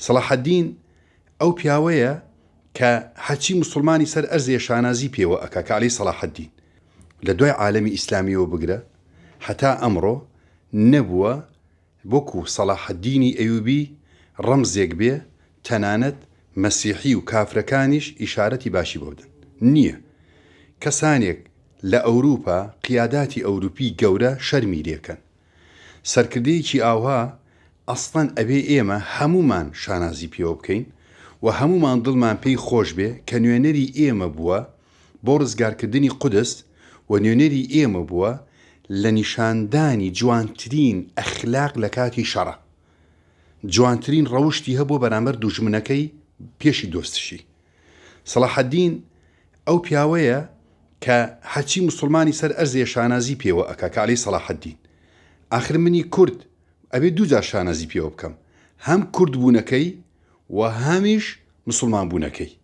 سەڵاحەدین ئەو پیاوەیە کە هەرچی موسڵمانی سەر ئەرزێ شانازی پێوە ئەکا کە ئەلێی سەڵاحەدین. لە دوای عالەمی ئیسلامیەوە بگرە هەتا ئەمڕۆ نەبووە وەکو سەڵاحەدینی ئەیوبی ڕەمزێک بێ تەنانەت مەسیحی و کافرەکانیش ئیشارەتی باشی بۆ بدەن نیە کەسانێک لە ئەوروپا قیاداتی ئەوروپی گەورە شەرمی لێکەن سەرکردەیەکی ئاوها ئەسڵەن ئەبێ ئێمە هەموومان شانازی پێوە بکەین و هەموومان دڵمان پێی خۆش بێ کە نوێنەری ئێمە بووە بۆ ڕزگارکردنی قودس و نوێنەری ئێمە بووە لە نیشاندانی جوانترین ئەخلاق لە کاتی شەڕا جوانترین ڕەوشتی هەبووە بەرامبەر دوژمنەکەی پێشی دۆستشی. سەڵاحەدین ئەو پیاوەیە کە هەرچی موسڵمانی سەر ئەرزێ شانازی پێوە ئەکا کە ئەلێی سەڵاحەدین. ئاخر منی کورد ئەبێ دووجار شانازی پێوە بکەم هەم کورد بوونەکەی و هەمیش مسوڵمان بوونەکەی.